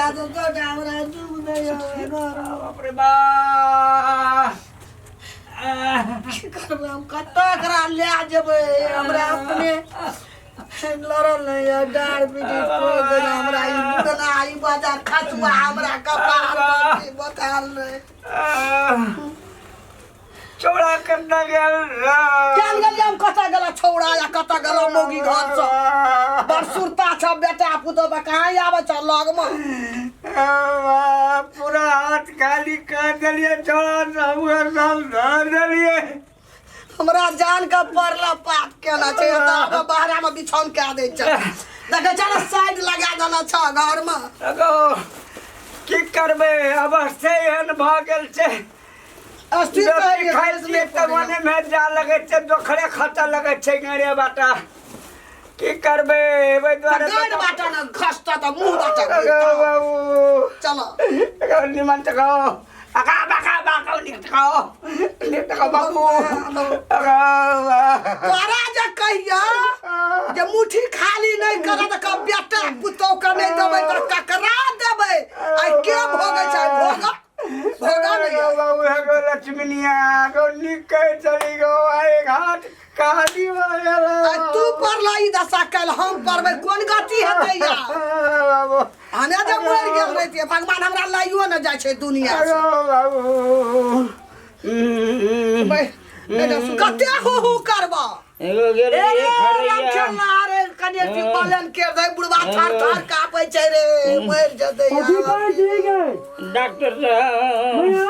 गेला तो तो हमरा दुख नहि होवे घर। बाप रे बा। की करबै हम, कतऽ एकरा लए जेबै? हमरा अपने लड़ल नहि यऽ, डाँड़ पीटी तोड़ि देने हमरा ई बुढ़ना, ई बाजार खसुआ हमरा कपार पर बताल नहि। चौड़ा कन्ना गेल। चल गेलियै हम, कतऽ गेला छौड़ा या कतऽ गेला मौगी घर सँ? बड़ सुरता छ बेटा पुतोह पर, कहाँ आबै छ लगमे? पूरा हाथ खाली कर देलियै चौड़ा, सब सब धर देलियै। हमरा जान के पड़ला पाप केना छै, एतऽ आब बहरा में बिछौन कए दै छै, देखै छ ने, साइड लगा देने छ घर में। एगो की करबै, अवस्थे एहन भऽ गेल छै। अस्थिर रोटी कहलियै, खाइ कलेश छियै नहि तऽ पड़ैए। मने मे जा लगै छै, दोखरे खतऽ लगै छै गरे बाटा। की करबै ओहि दुआरे? गाड़ बाटा ने खसता तऽ मुँह बाटा। अगो बाबू। चलो। एगो निमन टकाओ, अगा बाका बाका, निक टकाओ, निक टकाओ बाबू, अगा। तोरा जे कहिया जे मुट्ठी खाली नहि करत तऽ बेटा पुतोह के नहि देबै तऽ ककरा देबै? आइ के भोगै छै? भोग भोगा नहि गो बाबू, एगो लक्ष्मणिया गो निक कहै चली गो, आइ घाट काली भऽ गेल। आइ तू पड़ला ई दशा, काल्हि हम पड़बै, कोन गति हेतै यार? बाबू। हमे जे मरि गेल रहितियै, भगवान हमरा लाइयो ने जाइ छै दुनिया से। अगो बाबू। कते हु हु करबऽ? एगो गेल ए रे, खरैया। राम खेलना रे, कनि अथी बलन के दे, बुढ़वा थर थर कापै छै रे, मरि जेतै कथी यार। कहै छी गे? डॉक्टर साहब। भैया।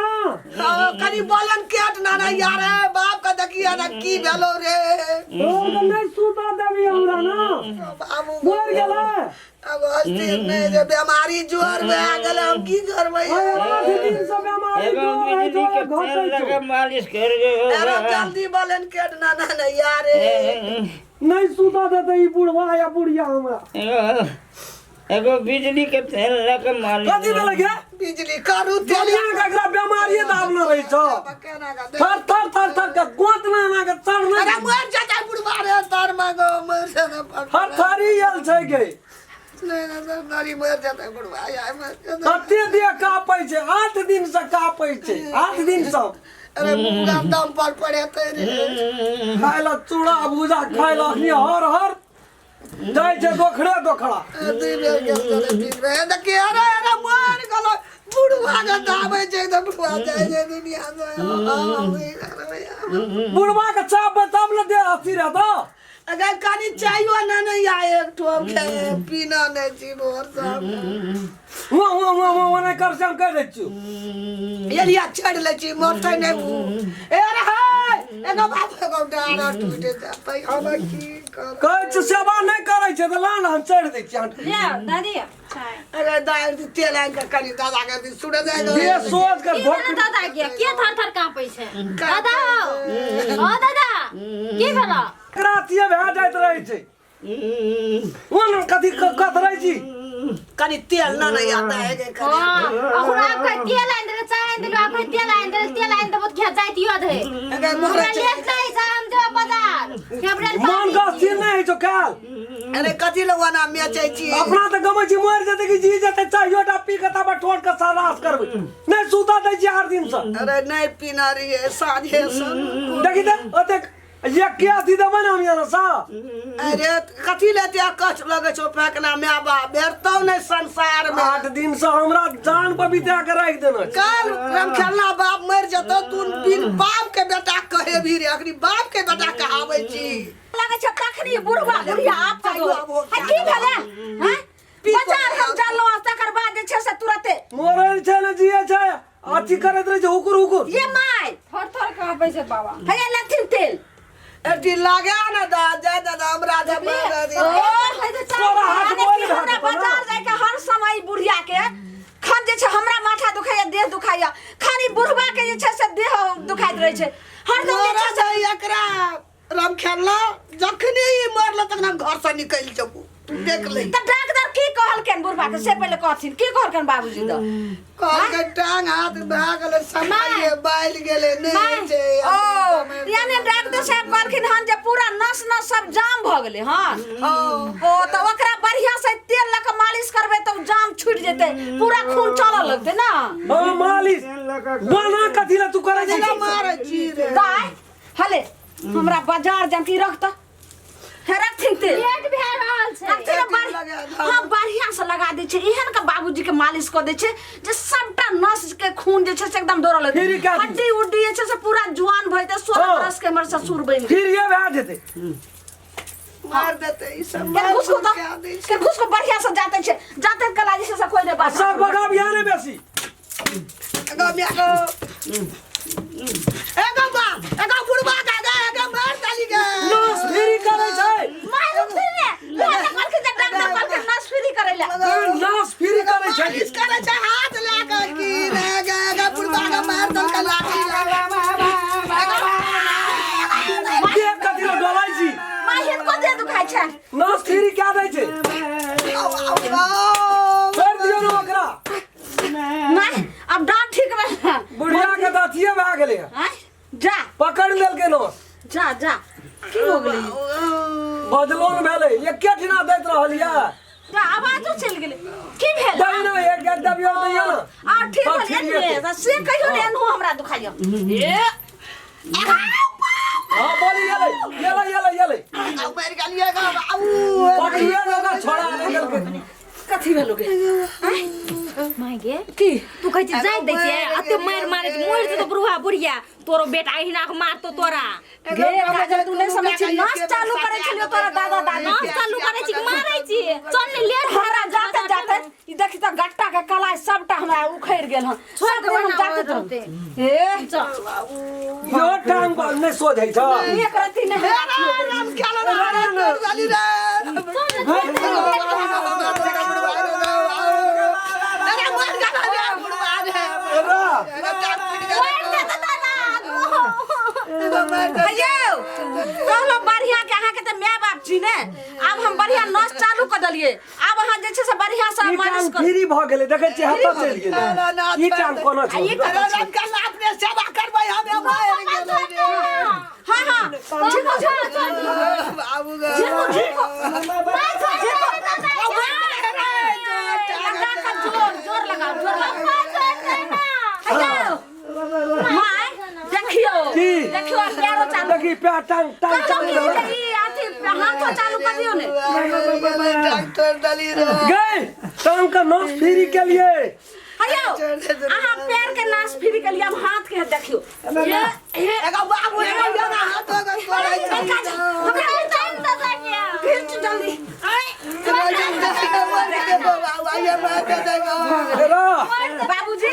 हाँ, कनि बलन केट ना ना यार, ए, बाप के देखिए ना की भेलो रे। तोर के नहि सुता देबी हमरा ना। बाबू। मरि गेलै। अब अस्थिर नहि जे बेमारी जोर भए गेलै, हम की करबै? आइ 8 दिन से बेमारी एगो जोर है, बिजली के जोर तेल घटै लगा छौ। मालिश कर गो। अरे जल्दी बलन केट ना ना ना यार। नहि सुता देतै ई बुढ़वा या बुढ़िया हमरा। एगो एगो बिजली के तेल लगा मालिश। कथी भेलै गे? बिजली करू तेल। दुनिया के एकरा बेमारिये दाबने रहै छौ। केना के दे- थर थर थर थर के गोत ना ना के चढ़ने। अरे मर जेतै बुढ़वा रे, तर मांगो मर जेतै। थर थरी आयल छै गे। नहि नहि सर, नारी मर जेतै बुढ़वा आइ, मर जेतै। कते देह कापै छै, 8 दिन से कापै छै, 8 दिन से। अरे पूरा दम पर पड़ेतै रे। खाय ला चूड़ा भूजा खाय ला, अखनी हर हर जाइ छै दोखड़े दोखड़ा। दुई बेर गेल छलै, 3 बेर। देखिए, अरे अरे मर गेलो बुढ़वा के, दाबै छै तऽ बुढ़वा जाइ छै दुनिया से। बुढ़वा के चापबै तब ने देह अथी रहतौ। अगर कनि चाहियो ना नहीं आए, एक ठो पीना नहीं छी भोर सब। हुआ हुआ हुआ हुआ हुआ नहि कर से हम कहि दै छियौ। एलिया चढ़ लै छी, मरतै नहि उ। ए रे हे, एगो बाप, एगो डारा टूटे जेतै, हम की करब? कहै छियौ सेवा नहि करै छै तऽ ला ने, हम चढ़ि दै छियै। ले दादी चाय। अरे दाल तेल आनि कऽ कनि दादा के दिन सुने जाय। देह सोच के की धोक। भेलै दादा के? के थर थर काँपै छै दादा? हो ओ दादा, की भेल? एकरा अथिये भए जाइत रहै छै। ओ ने कथी कतरै छी? कनि तेल ना नहीं आता है के कनि। हाँ, अहुरा के तेल आनि देले, चाय आनि देले, आब तेल आनि देले, तेल आनि देबो तऽ घे जाइतियो धे। अगर मरै हमरा छै। लेट नहि छै, हम जेबै बाजार फेवरेट। मन के अस्थिर नहि होइ छौ काल। अरे कथी लए ओना बेचै छी? अपना तऽ गमै छी, मरि जेतै कि जी जेतै, चाहियो टा पी के तब ठोर के सरास करबै। नहि सुता दै छी 8 दिन से। अरे नहि पीना रहियै साँझे से। देखी तऽ ओतेक एक के अथी देबै ने हम यहाँ से। अरे कथी ले ते कष्ट लगै छौ फेकना? माय बाप भेटतौ नहि संसार में। 8 दिन से हमरा जान पर बिता के राखि देना छै। काल रामखेलना बाप मरि जेतौ, तू बिन बाप के बेटा कहे भी रे, अखनी बाप के बेटा कहाबै छी। लगै छै तखनी बुढ़वा बुढ़िया आप की भेलै हैं? बाजार हम जानलहुँ, तकर बाद जे छै से तुरते मरल छै ने जिए छै, अथी करैत रहै छै हुकुर हुकुर। ये माय। थर थर काँपै छै बाबा। हैया लथिन तेल। एटी लगा ने दा जा दादा, हमरा जे मरल। ओ तोरा हाथ बोल भए हमरा जेतौ ने। बाजार जाइके हर समय बुढ़िया के खन जे छै, हमरा माथा दुखाइया, देह दुखाइया, खाली बुढ़वा के जे छै से देह दुखाइत रहै छै हरदम जे छै मरल से। छै एकरा रामखेलना, जखने ई मरल तखन हम घर से निकलि जेबू, तू देख ले। तऽ डॉक्टर की कहलकनि बुढ़वा के से पहिले कहथिन, की कहलकनि बाबूजी तऽ? कहलकै टांग हाथ भए गेलै, समय बालि गेलै, नहि छै। ओ यानी डॉक्टर साहब कहलखिन हन जे पूरा नस नस सब जाम भऽ गेलै हन। ओ तऽ ओकरा बढ़िया से तेल लऽ कऽ मालिश। मालिश करबै तऽ उ जाम छूटि जेतै, पूरा खून चलऽ लगतै ना। हाँ मालिश बना कथी ला तू करै छी? मारै छी रे। दाय हले हमरा बाजार जाम की रख तऽ हे रखथिन तेल। लेट भए रहल छै। रखथिन ने हाँ बढ़िया से लगा दै छै, एहन के बाबूजी के मालिश कऽ दै छै जे सबटा नस के खून जे छै से एकदम दौड़ऽ लगतै, फिर क्या? हड्डी उड्डी जे छै से पूरा जुआन भऽ जेतै, 16 हाँ। बरस के हमर ससुर बनि गेल। फिर ये भए जेतै। मार देते ई सब। के मार घुसको के तऽ दै छै। के घुसको बढ़िया से जाते छै, जाते कला जे छै से कोइ नहि बात। सब बगा बिहाने बेसी। एगो एगो एगो बा एगो बुढ़बा के गे एगो मार ताली के। नस फ्री करै छै। मारू फिर रे, इहे तऽ कहलखिन जे डॉक्टर कहलखिन नस फ्री करै लए। नस फ्री करै छै। मालिश करै छै हाथ लए के की रे गे गे बुढ़बा के मार दल के लाठी लए। देह कथी ला डोलै छी? माय हिनको देह दुखाइ छै। नस फ्री क्या दै छै? आउ आउ आउ। छोड़ि दियौ ने ओकरा। नहि आब डाँट ठीक भेल। बुढ़िया के तऽ अथिये भए गेलै हँ। आँय जा। पकड़ि लेलकै नस। जा जा की हो गेलै? बदलो ने भेलै, एके ठिना दैत रहलियै। जा आवाजो चलि गेलै, की भेल? दही ने एक एक दबियौ दैयौ ने। आ ठीक तब भेल ठीक एतबे हेतै। तऽ से कहियो ने एनहो हमरा दुखाइयो। ए हाँ बोली गेलै गेलै गेलै गेलै। आउ मारि गेलियै गे आउ। पकड़िए लेलकै छोड़ा नहि देलकै। कथी भेलो गे? माय गे की तू कहै छी जाय दै छियै, एते मारि मारै छै, मरि जेतौ बुढ़वा बुढ़िया, तोरो बेटा अहिना के मारतौ तोरा। गे काजल तू नहि समझ छी, नस चालू करै छलियो तोरा दादा दादी। नस चालू करै छी कि मारै छी? चल ने लेट। हमरा जाते जाते ई देखी तऽ गट्टा के कलाई सबटा हमरा उखड़ि गेल हन। छोड़ सब देबै हम ना, जाते रहतै। ए यो टांग पर नहि सोझै छ। एक रत्ती नहि। हे रे राम खेल रे रे ताली रे। अरे मार गेल रे बुढ़बा रे। रा एगो टांग टूटि गेल। एगो मार दे। अयौ कहलो बढ़िया के अहाँके तऽ माय बाप छी ने, आब हम बढ़िया नस चालू कऽ देलियै, आब अहाँ जे छै से बढ़िया से ई मालिश टांग करू। फ्री भऽ गेलै, देखै छियै हाथ चलि गेलै। ना, ना, ई टांग कोना आ ई छै? अरे राम खेल अपने सेवा करबै हम मारि गेलै रे। हाँ हाँ ठीक हो, ठीक हो, बाबू गे। ठीक हो, ठीक हो, लगा के जोर जोर लगाओ, जोर लगाओ। अयौ माय देखियो। की? देखियो आब पैरो चालू। देखी पैर टांग टांग कहलहुँ चालू कि भेलै। जे ई अथी हाथो चालू कऽ दियौ ने। टांग तोड़ि देली रे। गई टांग के नस फ्री के लिए। अयौ अहाँ पैर के नाश फ्री के लिए, अब हाथ के देखियो। ये ये एगो बाबू एगो ना हाथ अगर तोड़ै छै। हमरा घीच जल्दी। रा बाबूजी